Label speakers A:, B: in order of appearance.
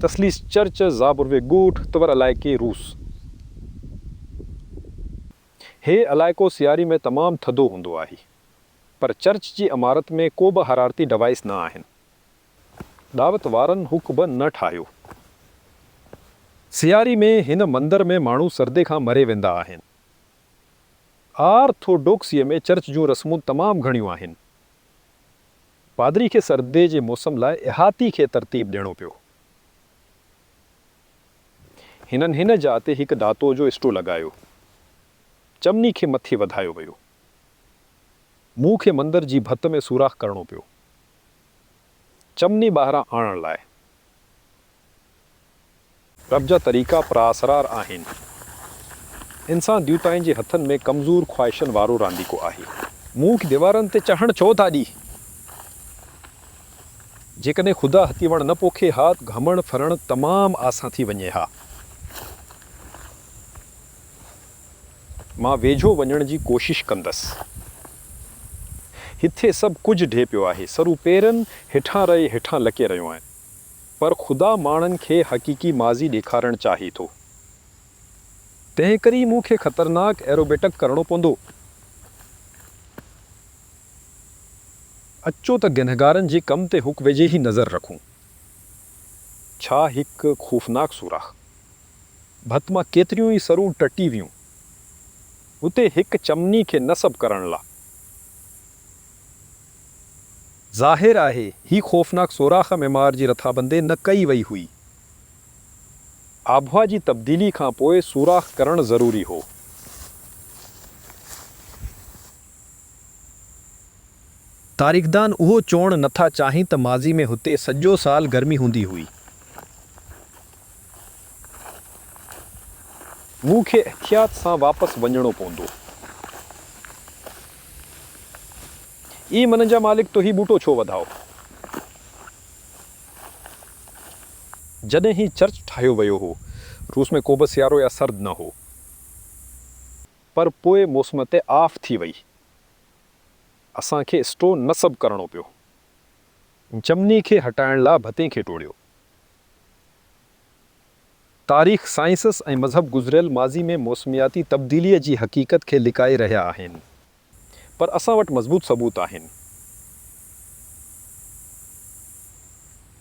A: تثليث church, زابروي ڳوٺ، تور علائقي، روس. ھي علائقو سياري ۾ تمام ٿڌو ھوندو آھي. پر چرچ جي عمارت ۾ ڪوبه حرارتي ڊوائيس نه آھن. اڏاوت وارن ھڪ به نه ٺاھيو. سياري ۾ ھن مندر ۾ ماڻھو سردي کان مري ويندا آھن. آرٿوڊوڪسيء ۾ چرچ جون رسمون تمام گھڻيون آھن. پادري کي سردي جي موسم لاء احاطي کي ترتيب ڏيڻو پيو. ھنن ھن جاء تي ھڪ ڌاتوء جو اسٽو لڳايو. چمني کي مٿي وڌايو ويو. مون کي مندر جي ڀت ۾ سوراخ ڪرڻو پيو، چمني ٻاھران آڻڻ لاء. رب جا طريقا پراسرار آهن، انسان ديوتائن جي هٿن ۾ ڪمزور خواهشن وارو رانديڪو آهي. مون کي ديوارن تي چڙهڻ ڇو ٿا ڏي؟ جيڪڏهن خدا ھتي وڻ نه پوکي ھا ته گهمڻ ڦرڻ تمام آسان ٿي وڃي ھا. مان ويجهو وڃڻ جي ڪوشش ڪندس. ھتي سڀ ڪجهه ڊھي پيو آھي، سرون پيرن ھيٺان رئي ھيٺان لڪي رھيون آھن. پر خدا ماڻھن کي حقيقي ماضي ڏيکارڻ چاھي ٿو. تنھنڪري مون کي خطرناڪ ايروبيٽڪ ڪرڻو پوندو. اچو ته گنھگارن جي ڪم تي ھڪ ويجهي نظر رکون. ڇا ھڪ خوفناڪ سوراخ؟ ڀت مان ڪيتريون ئي سرون ٽٽي ويون، ھتي ھڪ چمني کي نصب ڪرڻ لا. ظاھر آھي، ھي خوفناڪ سوراخ معمار جي رٿابندي نه ڪئي وئي ھئي. آبھوا جي تبديلي کان پوء سوراخ ڪرڻ ضروري ھو. تاريخدان اھو چوڻ نٿا چاھين ته ماضي ۾ ھتي سڄو سال گرمي ھوندي ھئي. مون کي احتياط سان واپس وڃڻو پوندو. اي منھنجا مالڪ تو ھي ٻوٽو ڇو وڌائو؟ جڏھن ھي چرچ ٺاھيو ويو ھو، روس ۾ ڪوبه سيارو يا سرد نه ھو. پر پوء موسم تي آف ٿي وئي، اسان کي اسٽو نصب ڪرڻو پيو. چمني کي ھٽائڻ لا ڀتين کي ٽوڙيو. تاريخ، سائنسس ۽ مذھب گذريل ماضي ۾ موسمياتي تبديليء جي حقيقت کي لڪائي رھيا آھن. پر اسان وٽ مضبوط ثبوت آھن.